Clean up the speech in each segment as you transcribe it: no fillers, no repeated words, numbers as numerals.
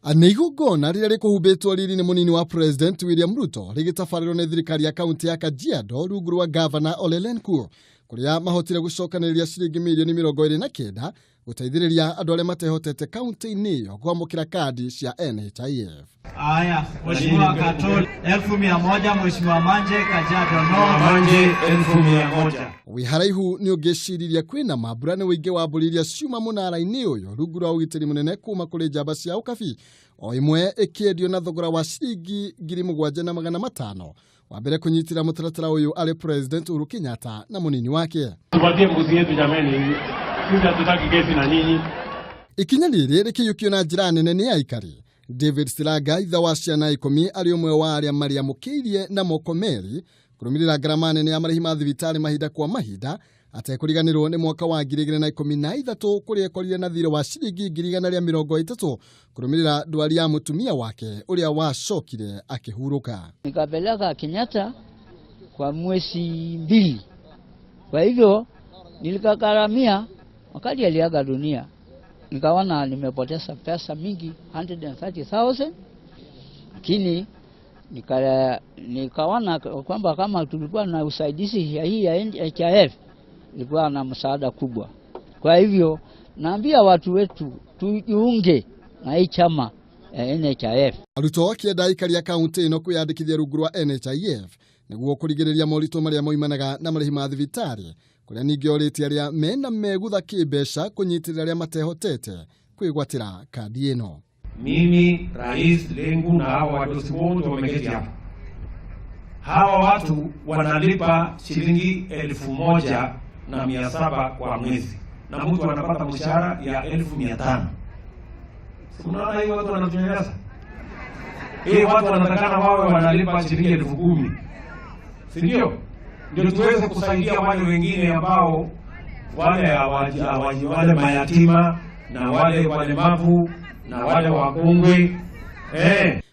Nĩ igongona rĩrĩa rĩkũhumbĩtwo riri nĩ mũnini wa President William Ruto rĩgĩtabarĩrwo nĩ thirikari ya kaunti ya Kajiado rungu rwa Gavana Ole Lenku, kũrĩa mahotire gũcokanĩrĩria ciringi mirioni 29 gũteithĩrĩria andũ arĩa matehotete kaunti-inĩ ĩyo kwamũkĩra kandi cia NHIF. Haya, Mheshimiwa Katoli 100,000, Mheshimiwa Manje Kajiado North. Manje 100,000. Wĩ haraihu nĩ ũngĩciriria kwĩna mambura nĩ ũingĩ wa mbũri iria ciuma mũnara-inĩ ũyũ rungu rwa ũgitĩri mũnene kuma kũrĩ njamba cia ũkabi, o ĩmwe ĩkĩendio na thogora wa ciringi 7,500. Wa mbere kũnyitĩra mũtaratara ũyũ arĩ President Uhuru Kenyatta na mũnini wake. Tupatie mbuzi yetu jameni, sisi hatutaki kesi na nyinyi. Ikinya rĩrĩ rĩkĩiyũkio na njĩra nene nĩ aikari. David Silaga, ithe wa ciana 10, arĩ ũmwe wa arĩa marĩamũkĩirie na moko merĩ kũrũmĩrĩra ngarama nene ya marĩhi ma thibitarĩ mahinda kwa mahinda, atekũriganĩrwo nĩ mwaka wa 2013 kũrĩa ekorire na thirĩ wa ciringi 130,000 kũrũmĩrĩra ndwari ya mũtumia wake ũrĩa wacokire akĩhurũka. Nikapeleka Kenyatta kwa mwezi 2. Kwa hivyo nilikakaramia wakati aliaga dunia. Nikaona nimepoteza pesa mingi 130,000, lakini nikaona kwamba kama tulikuwa na usaidizi ya hii ya NHIF ilikuwa na msaada kubwa. Kwa hivyo naambia watu wetu tujiunge na hii chama ya NHIF. Arutwo akĩenda aikari a kaunti ĩno kwĩyandĩkithia rungu rwa NHIF nĩguo kũrigĩrĩria moritũ marĩa moimanaga na marĩhi ma thibitarĩ, kũrĩa ningĩ orĩtie arĩa mena megutha kĩmbeca kũnyitĩrĩra arĩa matehotete kwĩgwatĩra kandi ĩno. Mimi Rais Lenku na hawa wadosi wote wameketi hapa. Hawa watu wanalipa shilingi 1,700 kwa mwezi na mtu anapata mshahara ya 1,500. Unaona hii watu wanatunyanyasa? Hii watu wanatakana wawe wanalipa shilingi 10,000. Si ndio? Ndio tuweze kusaidia wale wengine ambao wale hawaji, wale mayatima na wale walemavu na wale wakongwe.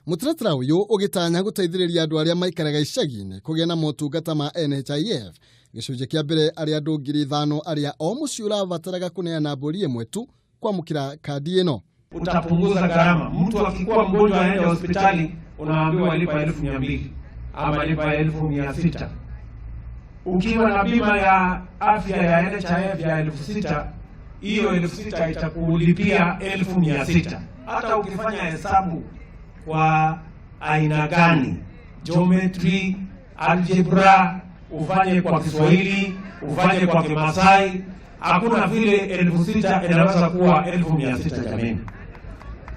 Mũtaratara ũyũ ũgĩtanya gũteithĩrĩria andũ arĩa maikaraga icagi-inĩ kũgĩa na motungata ma NHIF. Gĩcunjĩ kĩa mbere arĩ andũ 5,000 arĩa o mũciĩ ũrabataraga kũneana mbũri ĩmwe tu kwamũkĩra kandi ĩno. Utapunguza gharama. Mtu akikuwa mgonjwa aende hospitali unaambiwa lipa 200,000 ama lipa 600,000. Ukiwa na bima ya afya ya NHIF ya 6,000, hiyo 6,000 itakulipia 600,000. Hata ukifanya hesabu kwa aina gani, geometry, algebra, ufanye kwa Kiswahili, ufanye kwa Kimasai, hakuna vile 6,000 inaweza kuwa 600,000 jameni,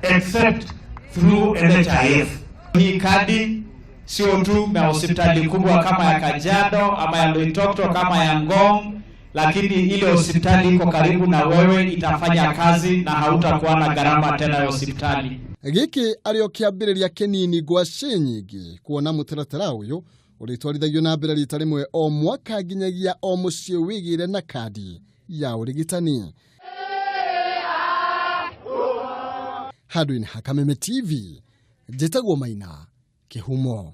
except through NHIF. Hii kadi sio tu na hospitali kubwa kama ya Kajiado ama ya Loitoktok kama ya Ngong, lakini ile hospitali iko karibu na wewe itafanya kazi na hautakuwa na gharama tena ya hospitali. Gĩkĩ arĩ o kĩambĩrĩria kĩnini ngwacĩ nyingĩ kuona mũtaratara ũyũ ũrĩtwarithagio na mbere rita rĩmwe o mwaka nginyagia o mũciĩ wĩgĩre na kandi ya ũrigitani. Handũ-inĩ ha Kameme TV, njĩtagwo Maina Kĩhumo.